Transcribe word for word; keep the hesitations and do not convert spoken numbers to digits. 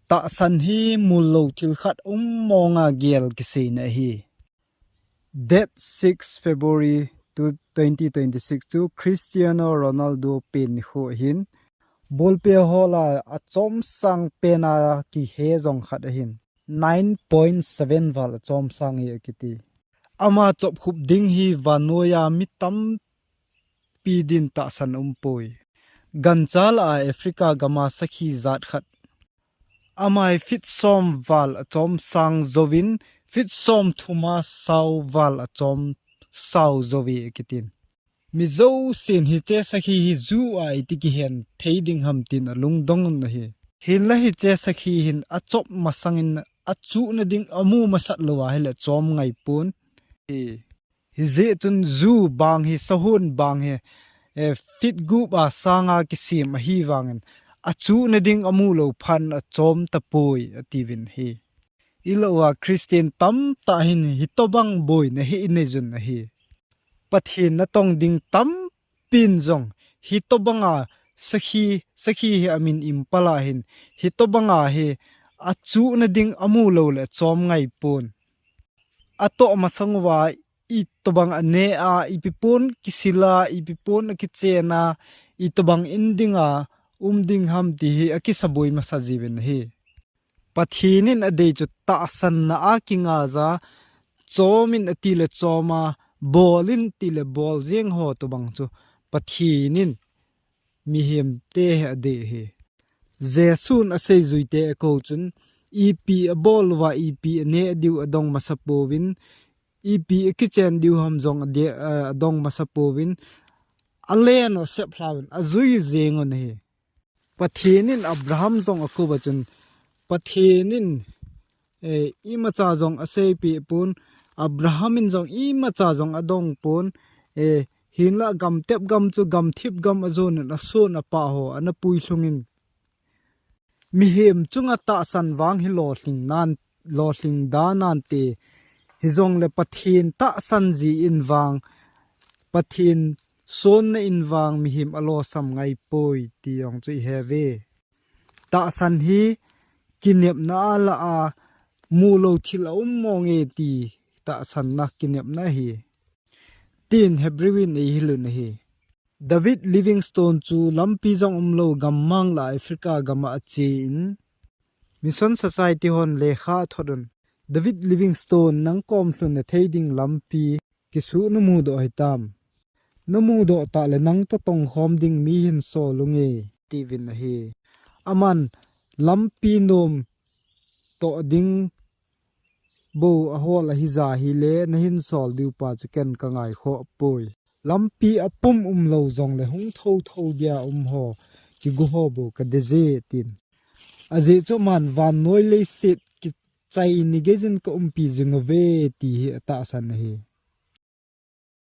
Tahsan hi mullou thil khat um monga gel kiseina ahi. Date six February two, twenty twenty-six chu Cristiano Ronaldo pen nikho ahin, bolpe hola achomsang pena kihe jong khat ahin, nine point seven val achomsang e akiti. Ama chopkhup ding hi vannoiya mi tampi din tahsan umpoi. Gancha lah a Africa gama sakhi jat khat, ama hi feet som val achomsang jouvin, feet somthum a sao val achomsao jouve akitin. Mi jousen hiche sakhi hi zoo a iti kihen thei ding ham tin alungdong un ahi. Hinla hiche sakhi hin achop masangin achuhna ding amu masat lou ahile chom ngaipon. Hijeh chun zoo bang hi, sahon bang hi, feet gup a sanga kisem ahivangin achuhna ding amu lou phat in achom tapoi atiuvin ahi. Ilah uva Christian tamtah hin hitobang boina hi inei jun ahi. Pathen natong ding tampin jong hitobanga sakhi, sakhi hi amin impal ahin, hitobanga hi achuhna ding amu loule chom ngaipon. Atoh masang uva itobang ane a, ipi pon kisil a, ipi pon akichen a, itobang in dinga um ding ham ti hi akisaboi masa jiuvin ahi. Pathen in adei chu tahsanna a kingaija, chom in atile chom a, bol in atile bol jeng ho tobang chu Pathen in mihemte hi adei ahi. Jesun aseijuite akou chun, ipi abol uva ipi ane diu adong masa pouvin, ipi akichen diu ham jong adong masa pouvin, alen u asep lhauvin ajui jeng un ahi. Pathen in Abraham jong akouva chun, Pathen in imacha jong aseipeh pon, Abraham in jong imacha jong adong pon, hinlah gamtep gam chu gamthip gam ajon in ason apah ho ana puilhung in, mihem chunga tahsan vang hi lolhing da nante, hijongle Pathen tahsan jin vang, Pathen sonna in vang mihem alosam ngaipoi ti jong chu ihe uve. Tahsan hi kinepna a lah a mulou thil aum monge ti tahsanna kinepna ahi, tin Hebrew in eihil un ahi. David Livingstone chu lampi jong umlou gammang lah Africa gam a achen, Mission Society hon lekha athot un, David Livingstone, nang kom lhunna thei ding lampi kisuh namudoh hitam? Namudoh tahle nang toh tongkhom ding mi hinsol unge, tiuvin ahi. Aman lampi nom toh ding bou ahol ahija hile nahinsol diu pa chu ken kangaikhoh poi. Lampi apum umlou jongle hung thouthou dia um ho, kigo ho bou kadeiye tin. Ajeh chu aman vannoi leiset kichaini geijin kaumpi jing uve ti hi atahsan ahi.